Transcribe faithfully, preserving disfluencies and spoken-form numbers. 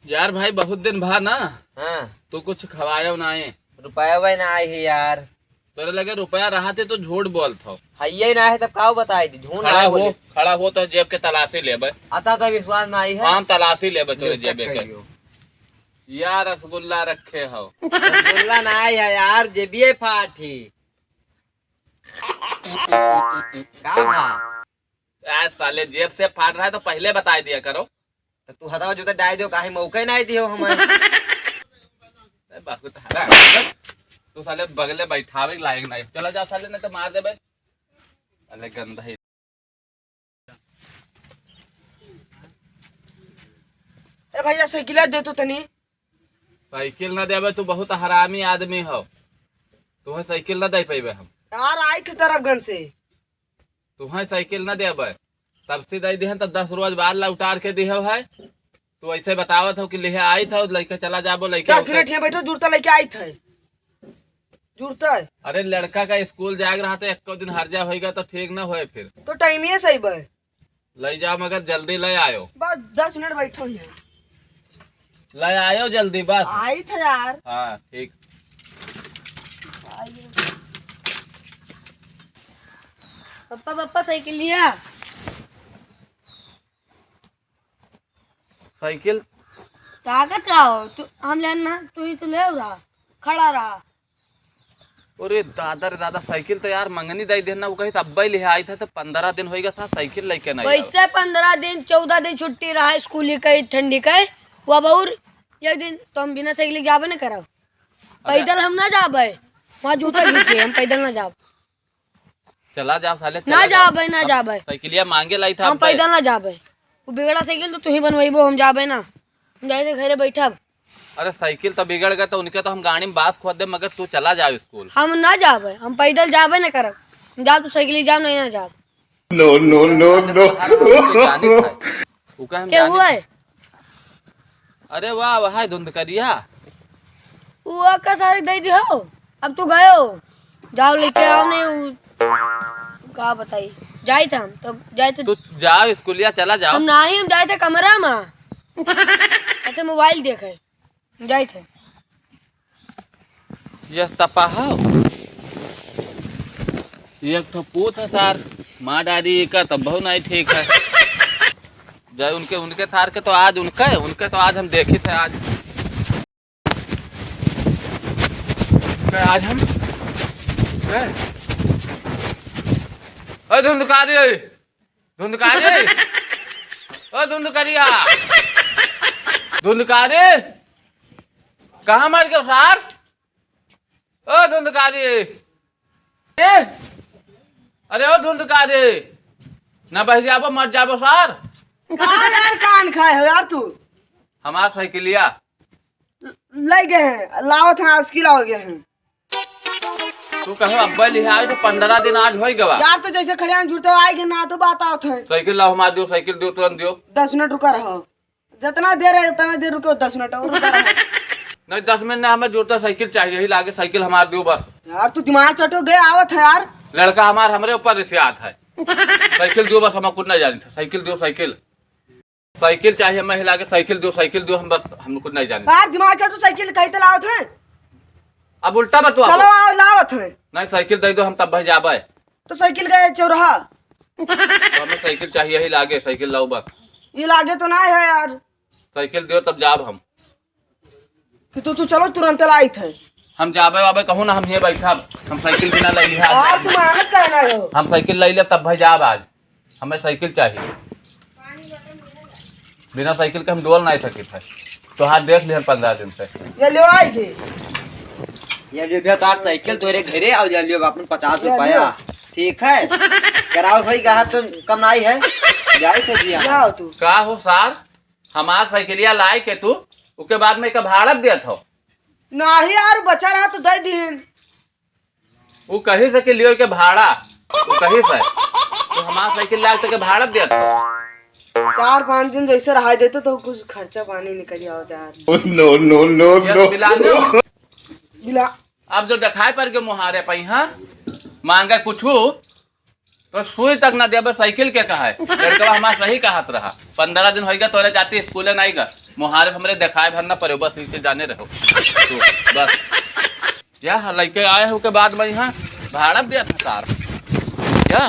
यार भाई, बहुत दिन भा ना, हाँ। तू कुछ खवायो नाहीं। रुपया वही ना आए है यार। तोरे लगे रुपया रहा थे तो झूठ बोलत हो। हइये ना है तब काउ बताई दी, झूठ खड़ा ना हो, बोले। खड़ा हो तो जेब के तलाशी लेबे। अता तो विश्वास ना आई है। हम तलाशी लेबे तोरे जेबे के। कहियो। यार रसगुल्ला रखे हो। रसगुल्ला ना आई है यार, जेबिये फाटी। का भा? यार साले, जेब से फाट रहा है तो पहले बताई दिया करो। तो तू हथवा जूता डाल दियो, काहे मौका ही नहीं दियो हमें। ए, बहुत हरा है। तू साले बगले बैठावे के लायक नहीं। चला जा साले, नहीं तो मार देबे। साले गंदा ही। ए भैया, साइकिल दे तो तनी। साइकिल ना देबे, तू बहुत हरामी आदमी हो। तुम्हें साइकिल ना दे पैबे हम। यार, आई थे तरफगंज से। तुम्हें साइकिल ना देबे, तब से दे दिहन, तब दस रोज बाद लौटार के दिहो है। तू ऐसे बतावत हो कि लिहे आई था, लइके चला जाबो, लइके दस मिनट यहाँ बैठो, जुड़ता लइके आई थे। जुड़ता है। अरे, लड़का का स्कूल जाएग रहा तो एको दिन हर्जा होइगा तो ठीक ना होए फिर। तो टाइम ये सही बा। ले जाओ, मगर जल्दी ले आयो। बस दस मिनट बैठो ही है। ले आयो जल्दी बस। आई था यार। हाँ, ठीक। पप्पा, पप्पा, साइकिल लिया। साइकिल? ताकत का हो? तू, हम लेन ना, तू ही तो ले रहा, खड़ा रहा। अरे दादा रे दादा, साइकिल तो यार मंगनी दे देना, वो कही तो अब्बा ही ले आई था, तो पंद्रह दिन होइगा था, साइकिल लेके नहीं आयो। वैसे पंद्रह दिन, चौदह दिन छुट्टी रहा स्कूल ही कई ठंडी कई, वो अब और एक दिन तो हम बिना साइकिल के जाबे न करब। अरे पैदल हम ना जाबे, वहाँ जूता खींचे, हम पैदल ना जाब। चला जाओ साले, ना चला जाओ। जाबे, ना हम जाबे। साइकिलिया मांगे लाई था हम अब्बे। पैदल ना जाबे। वो बिगड़ा साइकिल तो तू ही बनवाइबो, हम जाबे ना। हम जाए घरे बैठब। अरे साइकिल तो बिगड़ गए तो उनके तो हम गाड़ी में बास खोद दे, मगर तू चला जाओ स्कूल। हम ना जाबे, हम पैदल जाबे ना करब। हम जाब तो साइकिल जाब, नहीं ना जाब। No, no, no, no। उ का हम के जानी हुआ था। है? अरे वाह, वाह, धुंधकरिया। उ का सारे दे दियो। अब तू गयो। जाओ लेके आओ नहीं, उ, का बताई। जाइत हम, तब जाइत। तू जाओ, स्कूलिया चला जाओ। हम नाही, हम जाइत कमरा में। अच्छा, मोबाइल देखे। जाइत है। यह तपा हो। ये एक ठो पूत है सार, मार डारी का तब बहुत नहीं ठीक है। जाए उनके, उनके थार के तो आज उनके, उनके तो आज हम देखी थे आज। आज हम, ए, ए धुंधकारी, धुंधकारी, ओ धुंधकरिया, धुंधकारी, कहाँ मर गयो सार? ओ धुंधकारी, ए, अरे ओ धुंधकारी, ना बहरियाबो, मर जाबो सार। का यार कान खाए हो यार तू? हमार साइकिलिया। ले गए हैं, लावत हैं, आज की लाओ गए हैं। तू कहो अब्बा लिहाज तो पंद्रह दिन आज होई गवा। यार तो जैसे खड़े हैं जुड़ते आए गए ना तो बात आवत है। साइकिल लाओ, हमार दियो, साइकिल दियो, तुरंत दियो। दस मिनट रुका रहो, जितना देर है उतना देर रुको, दस मिनट और रुका रहो। नहीं, दस मिनट ना, हमें जुड़ता साइकिल चाहिए ही लागे, साइकिल हमार दियो बस। यार तू दिमाग चटो गए आवत है यार। लड़का हमार हमरे ऊपर रिसियात है। साइकिल दियो बस, हम कुछ नहीं जानी था, साइकिल दियो, साइकिल। साइकिल चाहिए, मैं हिला के साइकिल दो, साइकिल दो, हम बस, हम कुछ नहीं जाने। यार दिमाग चल, तू साइकिल कहीं तो लावत है। अब उल्टा बतवा चलो दो। आओ, लावत है। नहीं, साइकिल दे दो, हम तब भाई जाबे। तो साइकिल गए चौराहा। तो हमें साइकिल चाहिए ही लागे, साइकिल लाओ बस। ये लागे तो ना है यार। साइकिल दो तब जाब हम। कि तू, तू चलो तुरंत लाइत है। हम जाबे वाबे कहूँ ना, हम ये बैठा, हम साइकिल बिना ले लिहा। और तू मेहनत करना हो। हम साइकिल ले ले तब भाई जाब आज। हमें साइकिल चाहिए। बिना साइकिल के हम डोल नहीं सकित है। तो हाथ देख लिहन पंद्रह दिन से। ये ले आई के। ये ले भैया, तार साइकिल तोरे घरे आओ, जा लियो अपन पचास ये रुपया। लियो। ठीक है। कराओ भाई, ग्राहक तो कम नहीं है। जाए तो जी हम। जाओ तू। का हो सार, हमार साइकिलिया लाए के तू, उसके बाद में एक भाड़त देत हो। नहीं यार, बचा रहा तो दे दीन। उ कही से कि लियो के भाड़ा, उ कही से। तो हमार साइकिल लाग तक भाड़ा देत हो। चार पाँच दिन जैसे रहा देते तो कुछ खर्चा पानी निकल जाओ यार। No, no, no, ये no। बिला लो। बिला। अब जो देखाए पर के मुहारे पई, हाँ? मांगे कुछू, तो सुई तक ना देबे, साइकिल के कहा है? लड़कवा हमार सही कहत रहा, पन्द्रह दिन होइगा तोरे जाती स्कूले नाई गा। मुहारे हमरे देखाए भर ना पड़े, बस इसे जाने रहो तू, बस। या लइके आए हो के बाद में यहाँ भाड़ा दिया था सार। या